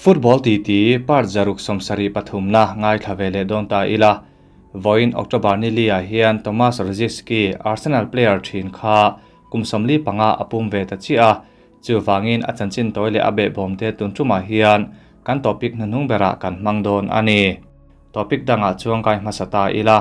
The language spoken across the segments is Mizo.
Football titi part 173 na ngaithla ve leh dawn ta ila. Vawiin October ni li ah hian Tomas Rosicky, Arsenal player thin kha kum 45 a pum ve ta chiah a, chuvangin a chanchin tawi leh a behbawm te tun tumah hian kan topic hnuhnung berah kan hmang dawn a ni. Topic dangah chuan kai hmasa ta ila.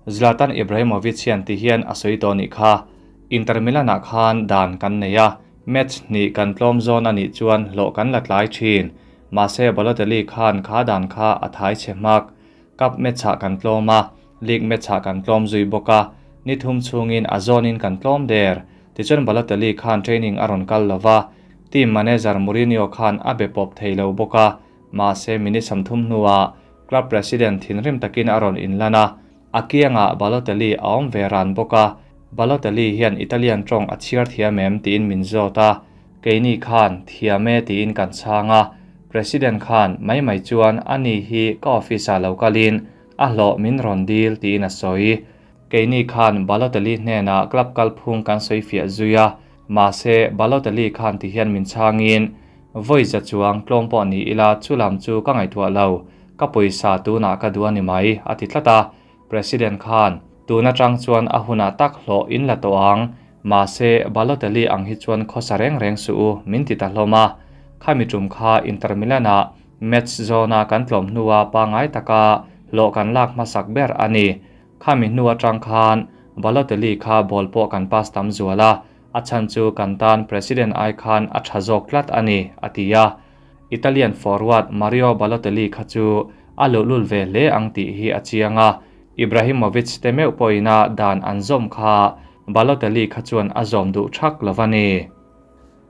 Zlatan Ibrahimovic hian ti hian a sawi tawh nih kha, Inter Milan ah khan dan kan nei a, match hnih kan tlawm zawn a nih chuan hlawh kan la tlai thin. Mahse Balotelli khan kha dan kha a thai chhe hmak. Cup match ah kan tlawm a, league match ah kan tlawm zui bawk a, ni thum chhungin a zawnin kan tlawm der. Tichuan Balotelli khan training a rawn kal lova, team manager Mourinho khan a be pawp thei lo bawk a, Mahse minute 30 hnuah club president thinrim takin a rawn inlan a, a kiangah Balotelli a awm ve ran bawk a, Balotelli hian Italian tawng a chhiar thiam em tiin min zawt a, keini khan thiam e tiin kan chhang a, president khan mai mai chuan ani hi ka office ah lo kalin a hlawh min rawn dil tiin a sawi. Keini khan Balotelli hnenah club kalphung kan sawi fiah zui a, mahse Balotelli khan tihian min chhangin Vawi za chuang tlawm pawh ni ila chu lam chu ka ngaihtuah lo, ka pawisa tunah ka duh a ni mai, a ti tlat a. President khan, Tun atang chuan a hunah tak hlawh in la tawh ang, mahse Balotelli ang hi chuan khawsa reng reng suh u, min ti ta hlawm a. Khami tum kha Inter Milan-ah match zawna kan tlawm hnua pangngai taka hlawh kan lak hmasak ber a ni. Khami hnu atang khan Balotelli kha ball pawh kan pass tam zual a, A chhan chu kan tan President ai khan a tha zawk tlat a ni, a ti a. Italian forward Mario Balotelli kha chu a luhlul ve hle ang tih hi a chiang a, Ibrahimovic te meuh pawhina dan an zawm kha Balotelli kha chuan a zawm duh thak lo a ni.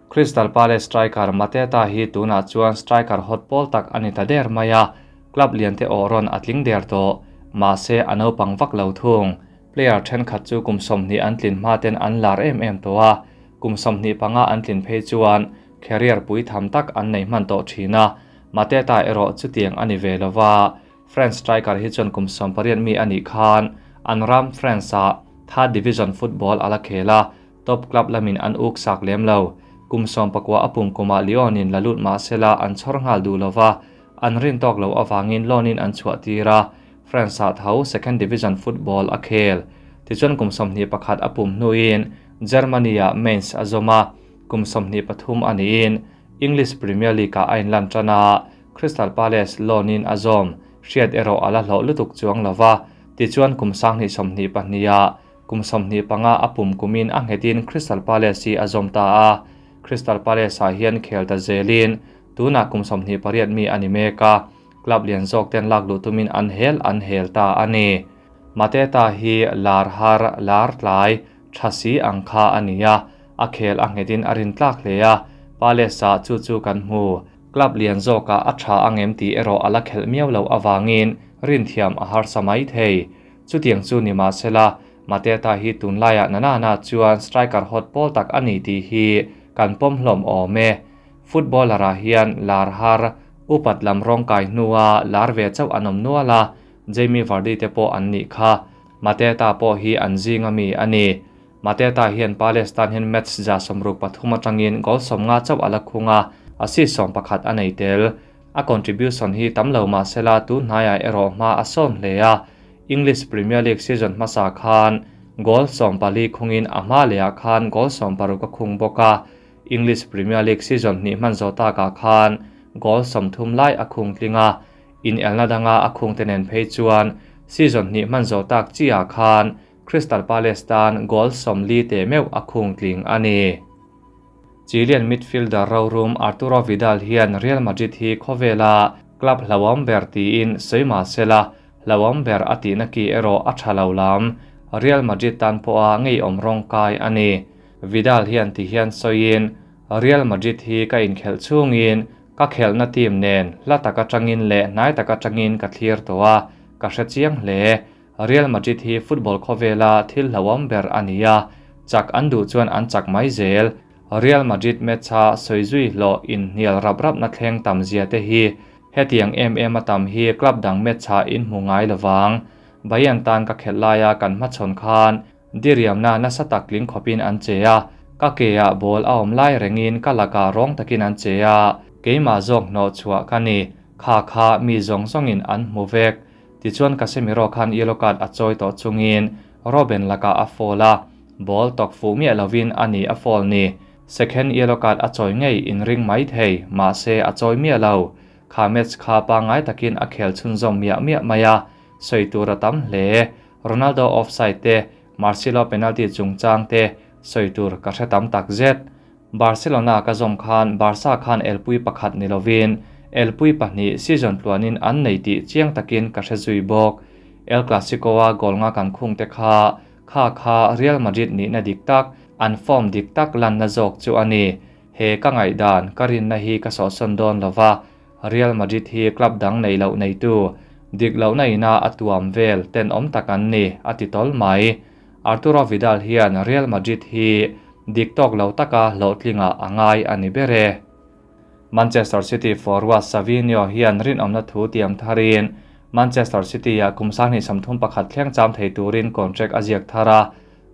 Crystal Palace striker Mateta hi tunah chuan striker hot pawl tak a ni ta der mai a, club lian te awh rawn a tling der tawh, mahse a naupang vak lo thung. Player thenkhat chu kum 20 an tlin hma ten an lar em em tawh a, kum 25 an tlin phei chuan career pui tham tak an nei hman tawh thin a, Mateta erawh chutiang a ni ve lova, French striker hi chuan kum 18 mi a nih khan an ram France ah third division football a la khel a, top club lamin an uk sak lem lo. Kum 19 a pum kumah Lyon in la lut mahsela an chhawr nghal duh lova, an rin tawk lo avangin loan in an chhuah tir a, France ah tho second division football a khel. Tichuan kum 21 a pum hnuin Germany ah Mainz a zawm a, kum 23 a niin English Premier League ah a inlan tan a, Crystal Palace loan in a zawm, hriat erawh a la hlawh lutuk chuang lova, tichuan kum 2022 ah kum 25 a pum kumin a nghetin Crystal Palace hi a zawm ta a, Crystal Palace ah hian khel ta zelin tunah kum 28 mi a ni mek a, club lian zawk ten lak luh tumin an hel an hel ta a ni. Mateta hi lar har lar tlai tha si ang kha a ni a, a khel a nghetin a rin tlak hle a, Palace ah chu chu kan hmu. Club lian zawkah a tha angem tih erawh a la khelh miau lo avangin rin thiam a harsa mai thei. Chutiang chu ni mahsela, Mateta hi tunlaiah Nanana chuan striker hot pawl tak a ni tih hi kan pawm hlawm awm e. Footballer ah hian lar har upat lam rawng kai hnua lar ve chauh an awm nual a, Jamie Vardy te pawh an nih kha. Mateta pawh hi an zinga mi a ni. Mateta hian Palace tan hian match 163 atangin goal 50 chauh a la khung a, assist 11 a nei tel. A contribution hi tam lo mahsela tun hnaiah erawh hma a sawn hle a, English Premier League season hmasa khan goal 14 khungin a hma lehah khan goal 16 a khung bawk a, English Premier League season hnih hman zawh takah khan goal 30 lai a khung tling a, in elna danga a khung te nen phei chuan season hnih hman zawh tak chiah khan Crystal Palace tan goal 40 te meuh a khung tling a ni. Chilean midfielder rorum Arturo Vidal hian Real Madrid hi khawvela club hlawam ber tiin sawi mahsela hlawam ber a tihna ki erawh a tha lo lam Real Madrid tan pawha ngei awm rawng kai a ni. Vidal hian ti hian sawiin Real Madrid hi ka inkhelh chungin ka khelhna team nen hla taka tangin leh hnai taka tangin ka thlir tawh a, ka hre chiang hle. Real Madrid hi football khawvela thil hlawam ber a ni a, chak an duh chuan an chak mai zel. Real Madrid match a sawi zui hlawh in hnial rap rap na thleng tam zia te hi hetiang em em a tam hi club dang match ah in hmu ngai lovang. Bayern tan ka khelh laia kan hmachhawn khan diriamna nasa tak tling khawpin an che a, ka ke ah ball a awm lai rengin ka lakah rawng takin an che a, Keimah zawk hnawh chhuah ka ni, kha kha mi zawng zawngin an hmu vek. Tichuan Casemiro khan yellow card a chawi tawh chungin Robben lakah a foul a, ball tawk fuh miah lovin a ni a foul ni. Second yellow card a chawi ngei inring mai thei, mahse a chawi miah lo. Kha match kha pangngai takin a khel chhunzawm miah miah mai a, sawi tur a tam hle. Ronaldo offside te, Marcelo penalty chungchang te sawi tur ka hre tam tak zet. Barcelona ka zawm khan Barca khan elpui pakhat ni lovin elpui pahnih season tluanin an nei tih chiang takin ka hre zui bawk. El Clasico-a goal nga kan khung te kha kha kha Real Madrid nihna dik tak, an form dik tak lanna zawk chu a ni. He ka ngaihdan, ka rinna hi ka sawhsawn dawn lova, Real Madrid hi club dang nei loh neitu, dik lohna ina a tuam vel tenawm tak an ni, a ti tawl mai. Arturo Vidal hian Real Madrid hi dik tawk lo taka hlawhtlingah a ngai a ni ber e. Manchester City forward Savinho hian rinawmna thu tiam tharin Manchester City-ah kum 2031 thleng cham thei turin contract a ziak thar a,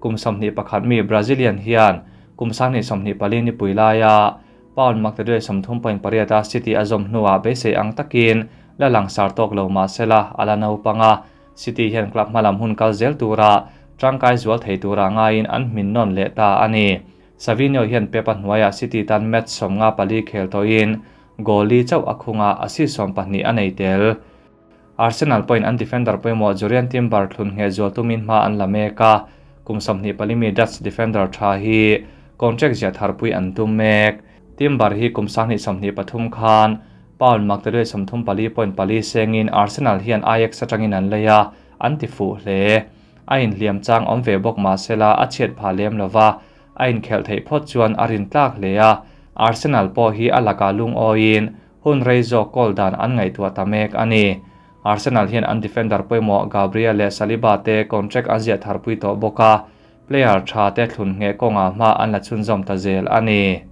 kum 21 mi Brazilian hian kum 2024 nipui laia Pound maktaduai 30.8 a City a zawm hnuah beisei ang takin la langsar tawk lo mah sela a la naupang a. City hian club hmalam hun kal zel tura tangkai zual thei tura ngaiin an hmin nawn leh ta a ni. Savinho hian Pep a hnuaiah City tan match 54 khel tawhin goal li chauh a khung a, assist 12 a nei tel. Arsenal pawhin an defender pawimawh Jurrien Timber thlun ngheh zual tumin hma an la mek a, kum 24 mi Dutch defender tha hi contract ziah tharpui an tum mek. Timber hi kum 2023 khan Pound maktaduai 34.4 sengin Arsenal hian Ajax atangin an lei a, an ti fuh hle. A inhliam chang awm ve bawk mahsela a chhiat phah lem lova, a inkhelh theih phawt chuan a rin tlak hle a, Arsenal pawh hi a lakah lungawiin hun rei zawk kawl dan an ngaihtuah ta mek a ni. Arsenal hian an defender pawimawh Gabriel leh Saliba te contract an ziah tharpui tawh bawk a, player tha te thlun ngheh kawngah hma an la chhunzawm ta zel a ni.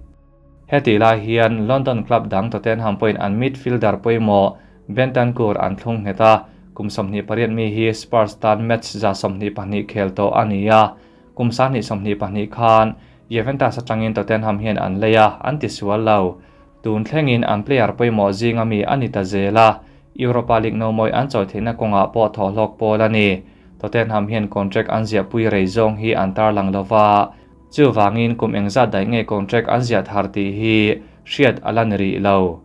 Heti lai hian London club dang Tottenham pawhin an midfielder pawimawh Bentancur an thlung nghet a, kum 28 mi hi Spurs tan match 122 khel tawh a ni a, kum 2022 khan Juventus atangin Tottenham hian an lei a, an ti sual lo. Tun thlengin an player pawimawh zinga mi a ni ta zel a, Europa League no mawi an chawi theihna kawngah pawh thawhhlawk pawl a ni. Tottenham hian contract an ziahpui rei zawng hi an tarlang lova, chuvangin kum engzat daih nge contract an ziah thar tih hi hriat a la ni rih lo.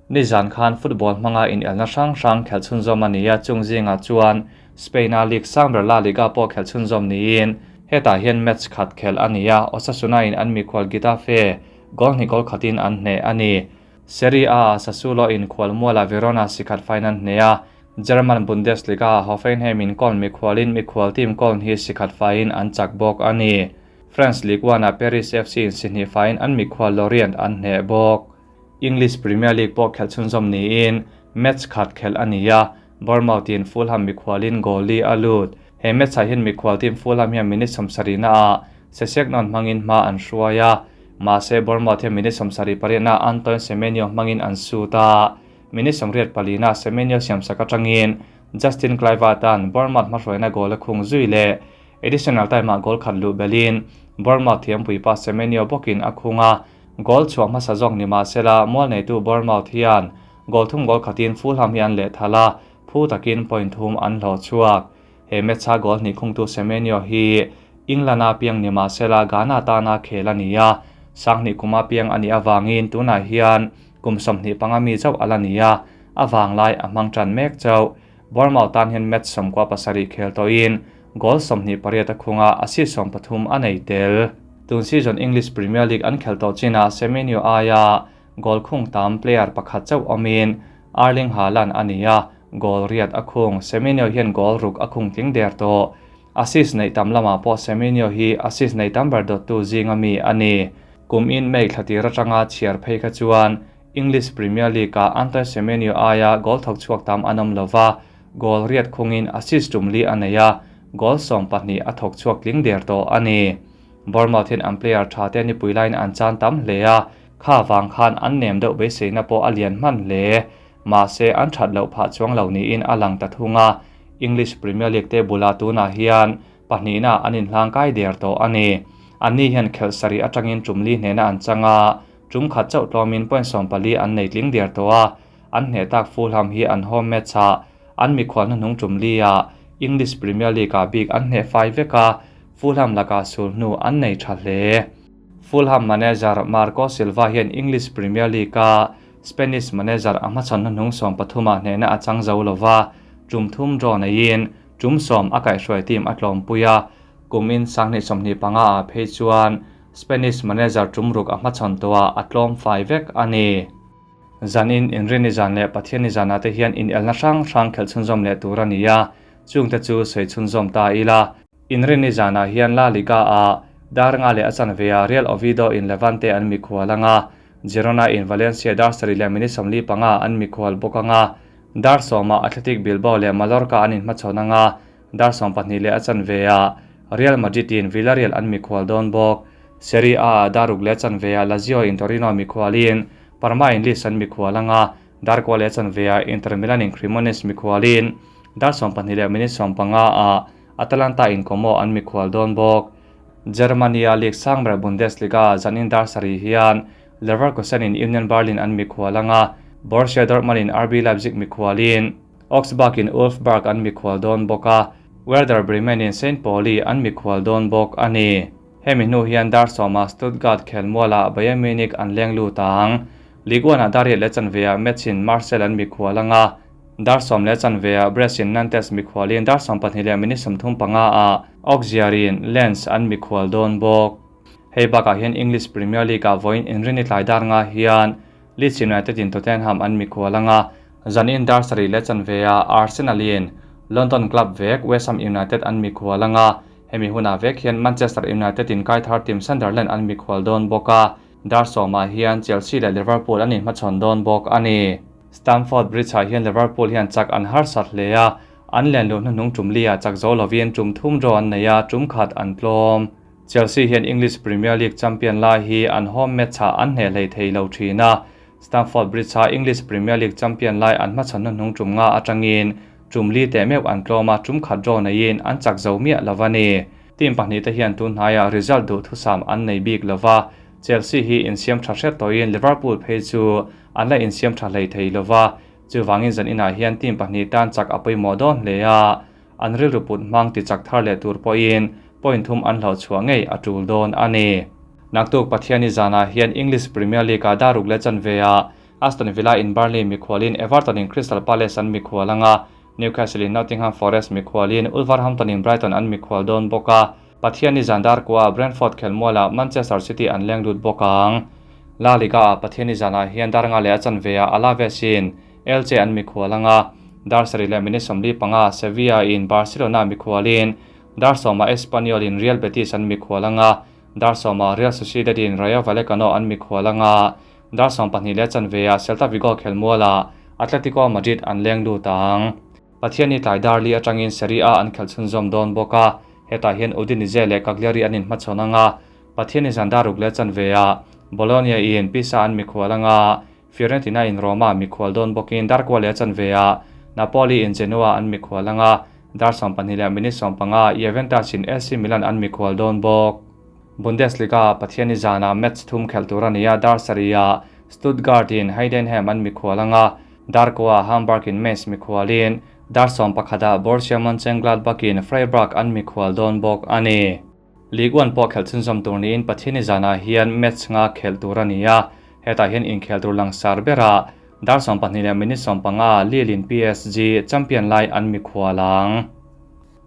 Nizan khan football hmanga inelna hrang hrang khelh chhunzawm a ni a, chung zingah chuan Spain-a league sang ber La Liga pawh khelh chhunzawm niin hetah hian match khat khelh a ni a, Osasuna-in an mikhual Getafe goal hnih goal khatin an hneh a ni. Serie A-ah Sassuolo-in khualmualah Verona sikhat fine an hneh a, German Bundesliga-ah Hoffenheim-in Köln mikhualin mikhual team Köln hi sikhat faiin an chak bawk a ni. France Ligue 1-ah Paris FC-in sihnih faiin an mikhual Lorient an hneh bawk. English Premier League pawh khelh chhunzawm niin match khat khelh a ni a, Bournemouth-in Fulham mikhualin goal li a lut. He match-ah hian mikhual team Fulham hian minute 70-ah Sessegnon hmangin hma an hruai a, mahse Bournemouth hian minute 78-ah Antoine Semenyo hmangin an sut a, minute 84-ah Semenyo siamsak atangin Justin Kluivert-a'n Bournemouth hmahruaina goal a khung zui leh. Additional time-ah goal khat luh belhin Bournemouth thiampuipa Semenyo bawkin a khung a, goal chhuah hmasa zawk ni mahsela mual neitu Bournemouth hian goal thum goal khatin Fulham hi an lehthal a, phu takin point thum an hlawh chhuak. He match-a goal hnih khungtu Semenyo hi England-a piang ni mahsela Ghana tana khel a ni a, 2000 kuma piang a nih avangin tunah hian kum 25 mi chauh a la ni a, a vanglai a hmang tan mek chauh. Bournemouth tan hian match 97 khel tawhin goal 28 a khung a, assist 13 a nei tel. Tun season English Premier League an khel tawh chinah Semenyo aia goal khung tam player pakhat chauh awmin Erling Haaland a ni a, goal riat a khung. Semenyo hian goal ruk a khung tling der tawh. Assist nei tam lamah pawh Semenyo hi assist nei tam ber dawttu zinga mi a ni. Kum in May thlatir atanga chhiar phei kha chuan English Premier League-ah Antoine Semenyo aia goal thawk chhuak tam an awm lova, goal riat khungin assist tum li a nei a, goal 12 a thawk chhuak tling der tawh a ni. Bournemouth hian an player tha te nipui laiin an chan tam hle a, kha vang khan an nem deuh beiseina pawh a lian hman hle. Mahse an that loh phah chuang lo niin a lang ta thung a, English Premier League te bulah tunah hian pahnihna an inhlangkai der tawh a ni. Anni hian khelh sarih atangin tum li hnena an chang a, Tum khat chauh tlawmin point 14 an nei tling der tawh a, an hneh tak Fulham hi an home match ah an mikhual hnuhnung tum li ah English Premier League ah bik an hneh fai vek a, Fulham lakah sul hnu an nei tha hle. Fulham manager Marco Silva hian English Premier League a Spanish manager a hmachhawn hnuhnung 13 ah hnehna a chang zo lova, tum thum draw neiin tum 10 a kaihhruai team a tlawmpui a, kumin 2025 ah phei chuan Spanish manager tum ruk a hmachhawn tawh ah a tlawm fai vek a ni. Zanin Inrinni zan leh Pathianni zanah te hian inelna hrang hrang khelh chhunzawm leh tur a ni a, chungte chu sawi chhunzawm ta ila. Inrinni zanah hian La Liga ah dar nga leh a chanve ah Real Oviedo in Levante an mikhual anga, Girona in Valencia dar sarih leh minute 45 an mikhual bawk anga, dar 10 ah Athletic Bilbao leh Mallorca an inhmachhawn anga, dar 12 leh a chanve ah Real Madrid in Villarreal an mikhual dawn bawk. Serie A ah dar ruk leh chanve ah Lazio in Torino mikhualin Parma in Lecce an mikhual anga, dar kua leh chanve ah Inter Milan in Cremonese mikhualin dar 12 leh minute 15 ah Atalanta in Como an mikhual dawn bawk. Germany a League sangber Bundesliga zanin dar sarih hian Leverkusen in Union Berlin an mikhual anga, Borussia Dortmund in RB Leipzig mikhualin Augsburg in Wolfsburg an mikhual dawn bawk a, Werder Bremen in St Pauli an mikhual dawn bawk a ni. Hemi hnu hian dar 10 ah Stuttgart khelmualah Bayern Munich an leng lut ang. Ligue 1 ah dar riat leh chanve ah Metz in Marseille an mikhual anga, dar 10 leh chanve ah Brest in Nantes mikhualin dar 12 leh minute 35 ah Auxerre in Lens an mikhual dawn bawk. Hei bakah hian English Premier League ah vawiin Inrinni tlai dar nga hian Leeds United in Tottenham an mikhual anga, zanin dar sarih leh chanve ah Arsenal in London club vek West Ham United an mikhual anga, hemi hunah vek hian Manchester United in kaithar team Sunderland an mikhual dawn bawk a, dar 10 ah hian Chelsea leh Liverpool an inhmachhawn dawn bawk a ni. Stamford Bridge ah hian Liverpool hian chak an harsat hle a, an len luh hnuhnung tum li ah chak zo lovin tum thum draw an nei a, tum khat an tlawm. Chelsea hian English Premier League champion lai hi an home match ah an hneh hlei thei lo thin a, Stamford Bridge ah English Premier League champion lai an hmachhawn hnuhnung tum nga atangin tum li teh meuh an tlawm a, tum khat draw neiin an chak zo miah lova ni. Team pahnih te hian tun hnaiah result duh thusam an nei bik lova, Chelsea hi insiam tha hret tawhin Liverpool phei chu an la insiam tha hlei thei lova, chuwangin zan inah hian team pahnih tan chak a pawimawh dawn hle a, an rilru put hmang ti chak thar leh tur pawhin point thum an hlauh chhuah ngei a tul dawn a ni. Naktuk Pathianni zanah hian English Premier League ah dar ruk leh chanve ah Aston Villa in Burnley mikhualin Everton in Crystal Palace an mikhual anga, Newcastle in Nottingham Forest mikhualin Wolverhampton in Brighton an mikhual dawn bawk a, Pathianni zan dar kua Brentford khelmualah Manchester City an leng lut bawk ang. La Liga ah Pathianni zanah hian dar nga leh a chanve ah Alaves in Elche an mikhual anga, dar sarih leh minute 45 Sevilla in Barcelona mikhualin dar 10 ah Espanyol in Real Betis an mikhual anga, dar 10 ah Real Sociedad in Rayo Vallecano an mikhual anga, dar 12 leh chanve ah Celta Vigo khelmualah Atletico Madrid an leng lut ang. Pathianni tlai dar li atangin Serie A an khelh chhunzawm dawn bawk a, hetah hian Udinese leh Cagliari an inhmachhawn anga, Pathianni zan dar ruk leh chanve ah Bologna in Pisa an mikhual anga, Fiorentina in Roma mikhual dawn bawkin dar kua leh chanve ah Napoli in Genoa an mikhual anga, dar 12 leh minute 15 Juventus in AC Milan an mikhual dawn bawk. Bundesliga Pathianni zanah match thum khelh tur a ni a, dar sarih ah Stuttgart in Heidenheim an mikhual anga, dar kua Hamburg in Mainz mikhualin dar 11 ah Borussia Mönchengladbach in Freiburg an mikhual dawn bawk a ni. Ligue 1 pawh khelh chhunzawm tur niin Pathianni zanah hian match nga khelh tur a ni a, hetah hian inkhel tur langsar berah dar 12 leh minute 15 Lille in PSG champion lai an mikhual ang.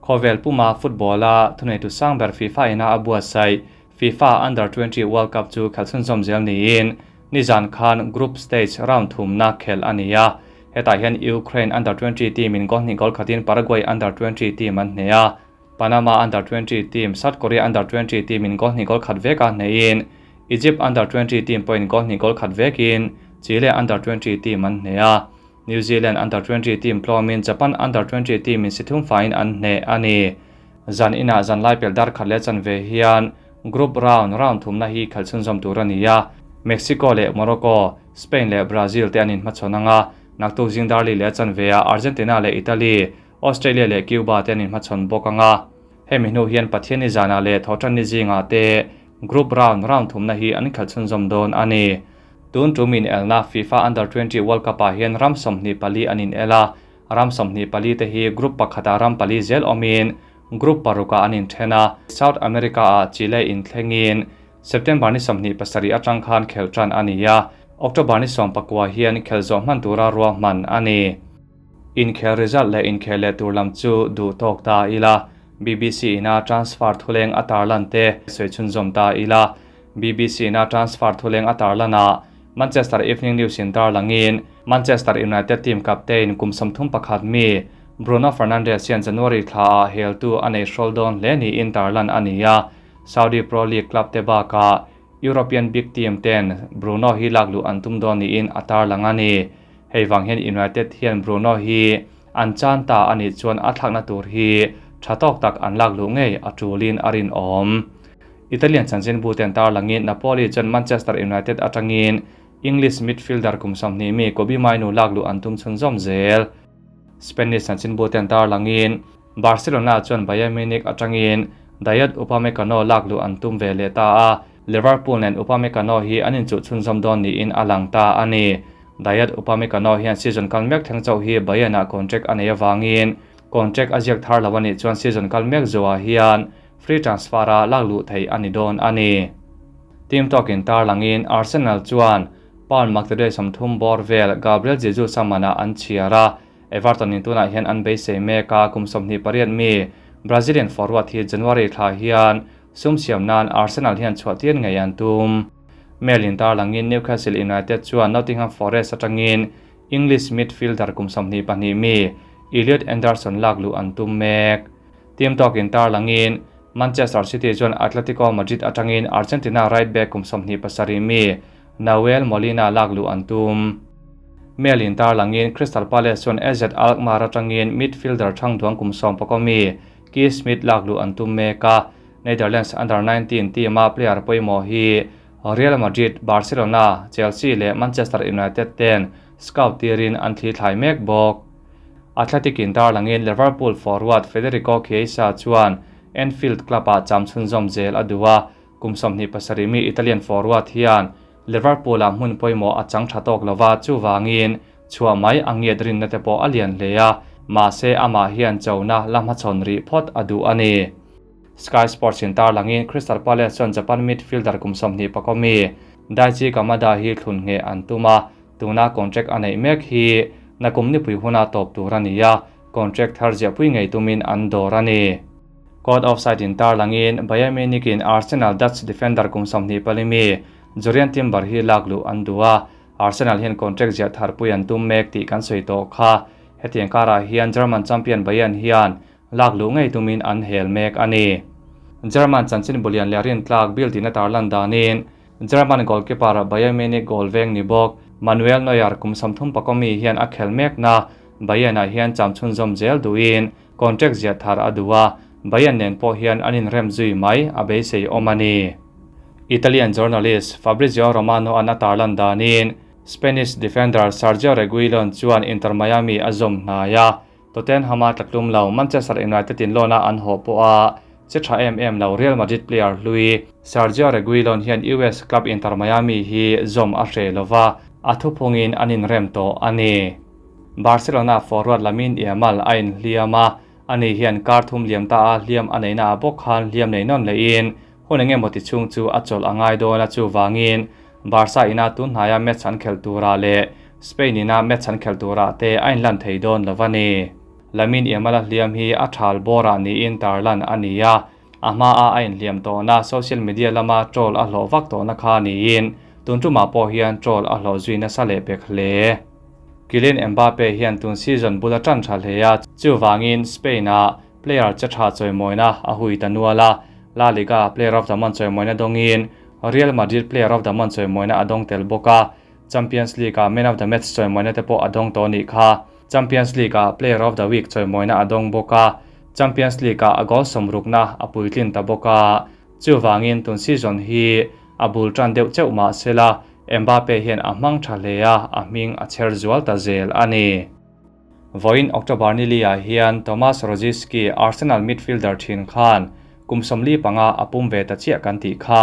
Khawvel puma football a thuneitu sangber FIFA ina a buatsaih FIFA Under 20 World Cup chu khelh chhunzawm zel niin nizan khan group stage round thumna khelh a ni a, hetah hian Ukraine Under 20 team in goal hnih goal khatin Paraguay Under 20 team an hne a, Panama Under 20 team South Korea Under 20 team in goal hnih goal khat vek a hneiin Egypt Under 20 team pawhin goal hnih goal khat vekin Chile Under 20 team an hne a, New Zealand Under 20 team tlawmin Japan Under 20 team in sithum fain an hne a ni. Zan inah zan lai pel dar khat leh chanve hian group round round thumna hi khelh chhunzawm tur a ni a, Mexico leh Morocco, Spain leh Brazil te an inhmachhawn anga, naktuk zing dar li leh chanve ah Argentina leh Italy, Australia leh Cuba te an inhmachhawn bawk anga, hemi hnu hian Pathianni zanah leh Thawhtanni zingah te group round round thumna hi an khelh chhunzawm dawn a ni. Tun tum inelna FIFA Under 20 World Cup ah hian ram 24 an inel a, ram 24 te hi group pakhata ram pali zel awmin group paruka an inthen a, South America ah Chile inthlengin September ni 27 atang khan khel tan a ni a, October ni 19 hian khel zawh hman tura ruahman a ni. Inkhel result leh inkhel leh tur lam chu duh tawk ta ila, BBC ina transfer thuleng a tarlan te sawi chhunzawm ta ila. BBC ina transfer thuleng a tarlan a, Manchester Evening News in tarlangin Manchester United team captain kum 31 mi Bruno Fernandes hian January thla ah heltu a nei hrawl dawn hle niin tarlan a ni a, Saudi Pro League club te bakah European big team ten Bruno hi lak luh an tum dawn niin a tarlang a ni. Hei vang hian United hian Bruno hi an chan ta a nih chuan a thlakna tur hi tha tawk tak an lak luh ngei a tulin a rinawm. Italian chanchinbu ten tarlangin Napoli chuan Manchester United atangin English midfielder kum 20 mi Kobbie Mainoo lak luh an tum chhunzawm zel. Spanish chanchinbu ten tarlangin Barcelona chuan Bayern Munich atangin Dayot Upamecano lak luh an tum ve leh ta a, Liverpool nen Upamecano hi an inchuh chhunzawm dawn niin a lang ta a ni. Dayot Upamecano hian season kal mek thleng chauh hi Bayern ah contract a nei avangin contract a ziak thar lo a nih chuan season kal mek zuah hian free transfer a lak luh theih a ni dawn a ni. Team talk in tarlangin Arsenal chuan pound maktaduai 30 bawr vel Gabriel Jesus a manah an chhiar a, Everton in tunah hian an beisei mek a, kum 28 mi Brazilian forward hi January thla hian sum siam nan Arsenal hian chhuah tir ngei an tum. Mail in tarlangin Newcastle United chuan Nottingham Forest atangin English midfielder kum 22 mi Elliot Anderson lak luh an tum mek. Team talk in tarlangin Manchester City chuan Atletico Madrid atangin Argentina right back kum 27 mi Nahuel Molina lak luh an tum. Mail in tarlangin Crystal Palace chuan AZ Alkmaar atangin midfielder thangduang kum 11 mi Keith Smith lak luh an tum mek a, Netherlands Under 19 team a player pawimawh hi Real Madrid, Barcelona, Chelsea leh Manchester United ten scout tirin an thli thlai mek bawk. Athletic in tarlangin Liverpool forward Federico Chiesa chuan Anfield club ah cham chhunzawm zel a duh a, kum 27 mi Italian forward hian Liverpool ah hmun pawimawh a chang tha tawk lova chuwangin chhuah mai a ngiat rinna te pawh a lian hle a, mahse amah hian chona la hmachhawn rih phawt a duh a ni. Sky Sports in tarlangin Crystal Palace chuan Japan midfielder kum 24 mi Daichi Kamada hi thlun nge an tum a, tuna contract a neih mek hi nakum nipui huna tawp tur a ni a, contract thar ziah pui ngei tumin an dawr a ni. Caught offside in tarlangin Bayern Munich in Arsenal Dutch defender kum 24 mi Jurrien Timber hi lak luh an duh a, Arsenal hian contract ziah thar pui an tum mek tih kan sawi tawh kha. Hetiang karah hian German champion Bayern hian lak luh ngei tumin an hel mek a ni. German chanchin bulian leh rin tlak Bild in a tarlan danin German goalkeeper Bayern Munich goal veng ni bawk Manuel Neuer kum 34 mi hian a khel mek na Bayern ah hian cham chhunzawm zel duhin contract ziah thar a duh a, Bayern nen pawh hian an inrem zui mai a beisei awm a ni. Italian journalist Fabrizio Romano an a tarlan danin Spanish defender Sergio Reguilon chuan Inter Miami a zawm hnai a, Tottenham a tlatlum lo Manchester United in loan a an haw pawh a che tha em em lo Real Madrid player hlui Sergio Reguilon hian US club Inter Miami hi zawm a hre lova, a thuphungin an inrem tawh a ni. Barcelona forward Lamine Yamal a inhliam a, ani hian kar thum liam ta a hliam a neina a bawk khan hliam nei nawn lehin hun engemaw ti chhung chu a chawlh a ngai dawn a, chuwangin Barca ina tun hnaia match an khel tura leh Spain ina match an khel tura te a inlan thei dawn lova ni. Lamine Yamal a hliam hi a thal bawrah niin tarlan a ni a, a hma a a inhliam tawhna social media lama troll a hlawh vak tawhna kha niin tun tumah pawh hian troll a hlawh zui nasa leh pek hle. Kylian Mbappe hian tun season bula tan tha hle a, chuwangin Spain a player che tha chawimawina a hui ta nual a, La Liga player of the month chawimawina dawngin Real Madrid player of the month chawimawina a dawng tel bawk a, Champions League a man of the match chawimawina te pawh a dawng tawh ni kha. Champions League a player of the week chawimawina a dawng bawk a, Champions League a goal sawmrukna a puitlin ta bawk a, chuwangin tun season hi a bul tan deuh cheuh mah sela Mbappe hian a hmang tha hle a, a hming a chher zual ta zel a ni. Voin October ni li ah hian Tomas Rosicky Arsenal midfielder thin khan kum 45 a pum ve ta chiah kan tih kha.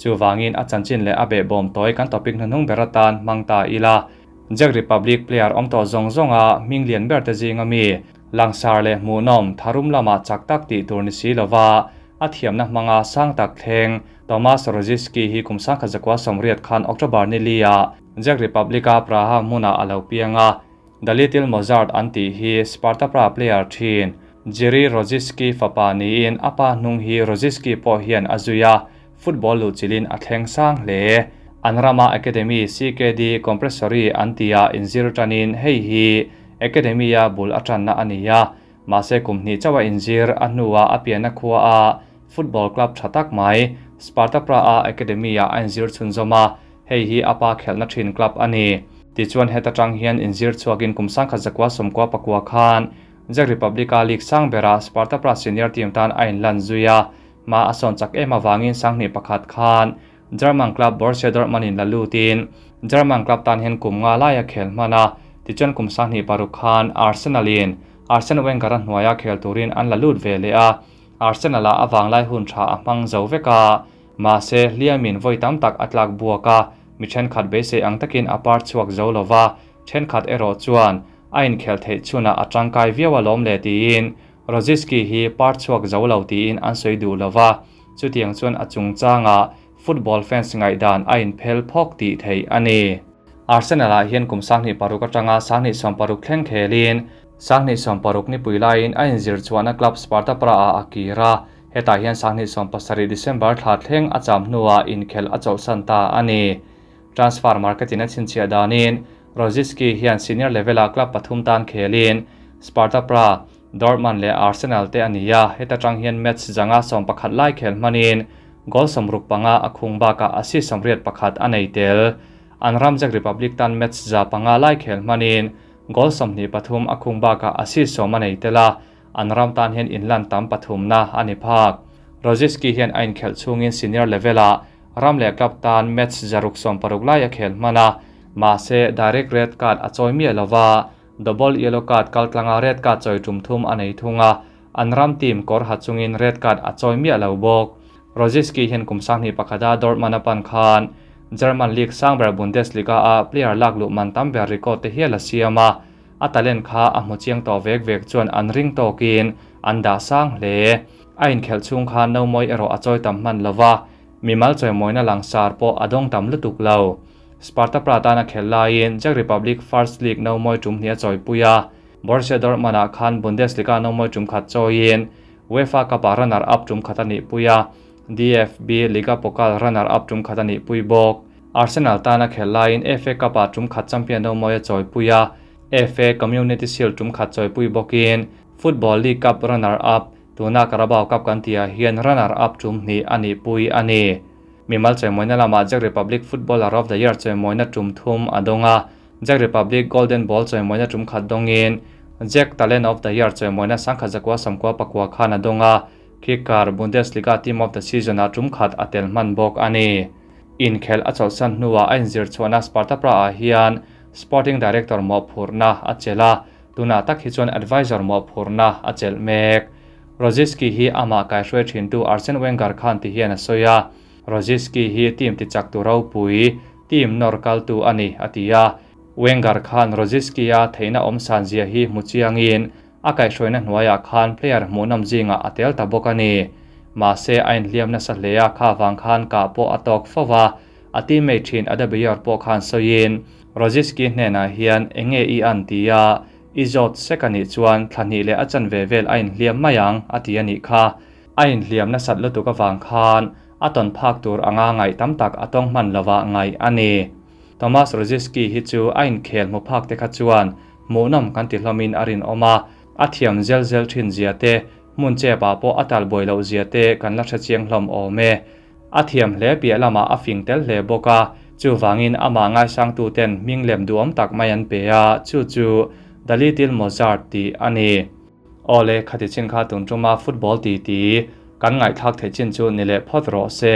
Chuvangin a chanchin leh a behbawm tawi kan topic hnuhnung ber atan hmang ta ila. Czech Republic player awm tawh zawng zawnga hming lian ber te zinga mi, langsar leh hmuhnawm, tharum lama chak tak tih tur ni si lova a thiamna hmanga sang tak thleng Tomas Rosicky hi kum 1980 khan October ni li-ah Czech Republic-a Praha hmunah a lo piang a. The Little Mozart an tih hi Sparta Praha player thin Jiri Rosicky fapa niin a pa hnung hi Rosicky pawh hian a zui a, football luhchilhin a thleng sang hle. An rama academy CKD Kompressory an tihah inzir tanin hei hi academy-a bul a tanna a ni a, mahse kum hnih chauha inzir a hnuah a pianna khuaah football club tha tak mai Sparta Praha academy-ah a inzir chhunzawm a, hei hi a pa khelhna thin club a ni. Tichuan heta tang hian inzir chhuakin kum 1999 khan Czech Republic-a league sang berah Sparta Praha senior team tan a inlan zui a, hma a sawn chak em avangin 2001 khan German club Borussia Dortmund in la lutin German club tan hian kum nga laia khel hman a, tichuan kum 2006 khan Arsenal in Arsene Wenger a hnuaia khel turin an la lut ve leh a, Arsenal ah a vanglai hun tha a hmang zo vek a, mahse hliamin vawi tam tak a tlak buak a, mi thenkhat beisei ang takin a par chhuak zo lova, thenkhat erawh chuan a inkhel theih chhunah a tangkai viau alawm le tiin Rosicky hi par chhuak zo lo tiin an sawi duh lova, chutiang chuan a chungchangah football fans ngaihdan a inphel phawk tih theih a ni. Arsenal ah hian kum 2006 atanga 2016 thleng khelin 2016 nipui laiin a inzir chhuahna club Sparta Praha ah a kir a, hetah hian 2017 December thla thleng a cham hnuah inkhel a chawlhsan ta a ni. Transfer market in a chhinchhiah danin Rosicky hian senior level ah club pathum tan khelin Sparta Praha, Dortmund leh Arsenal te a ni a, heta tang hian match zanga 11 lai khel hmanin goal 65 a khung bakah assist 81 a nei tel. An ram Czech Republic tan match za panga lai khel hmanin goal 23 a khung bakah assist 10 a nei tel a, an ram tan hian inlan tam pathumna a ni phak. Rosicky hian a inkhelh chhungin senior level ah ram leh club tan match 160 lai a khel hman a, mahse direct red card a chawi miah lova, double yellow card kaltlanga red card chawi tum thum a nei thung a, an ram team kawr ha chungin red card a chawi miah lo bawk. Rosicky hian kum 2001 a Dortmund a pan khan German League sangber Bundesliga a player lak luh man tam ber record te hial a siam a, a talent kha a hmu chiang tawh vek vek chuan an ring tawkin an dah sang hle. A inkhelh chhung khan no mawi erawh a chawi tam hman lova, mimal chawimawina langsar pawh a dawng tam lutuk lo. Sparta Praha tan a khel laiin Czech Republic First League no mawi tum hnih a chawipui a, Borussia Dortmund ah khan Bundesliga no mawi tum khat chawiin UEFA Cup ah runner up tum khat a nih pui a, DFB Liga Pokal runner up tum khat a nih pui bawk. Arsenal tan a khel laiin FA Cup ah tum khat champion no mawi a chawipui a, FA Community Shield tum khat chawipui bawkin Football League Cup runner up, tuna Carabao Cup kan tihah hian runner up tum hnih a nih pui a ni. Mimal chawimawina lamah Czech Republic Footballer of the Year chawimawina tum thum a dawng a, Czech Republic Golden Ball chawimawina tum khat dawngin Czech Talent of the Year chawimawina 1999 khan a dawng a, Kicker Bundesliga Team of the Season ah tum khat a tel hman bawk a ni. Inkhel a chawlhsan hnuah a inzir chhuahna Sparta Praha ah hian Sporting Director mawhphurhna a chelh a, tunah tak hi chuan advisor mawhphurhna a chelh mek. Rosicky hi amah kaihruai thintu Arsene Wenger khan ti hian a sawi a, Rosicky hi team tichak tu ropui, team nawr kaltu a ni, a ti a. Wenger khan Rosicky a theihna awm san zia hi hmu chiangin a kaihhruaina hnuaiah khan player hmuhnawm zingah a tel ta bawk a ni. Mahse a inhliam nasa hle a, kha vang khan kah pawh a tawk fo va, a teammate thin Adebayor pawh khan sawiin Rosicky hnenah hian enge i an ti a, i zawt sek a nih chuan thla hnih leh a chanve vel a inhliam mai ang a ti a nih kha. A inhliam nasat lutuk avang khan a tawn phak tur anga ngaih tam tak a tawng hman lova ngaih a ni. Tomas Rosicky hi chu a inkhel hmu phak te kha chuan hmuhnawm kan ti hlawmin a rinawm a, a thiam zel zel thin zia te, hmun chepah pawh a talbuai loh zia te kan la hre chiang hlawm awm e. A thiam hle piah lamah a fing tel hle bawk a, chuvangin amah ngaisangtu ten hming lem duhawm tak mai an pe a, chu chu The Little Mozart tih a ni. Awle, khati chin kha tun tuma football titi kan ngaihthlak theih chin chu ni leh phawt rawh se.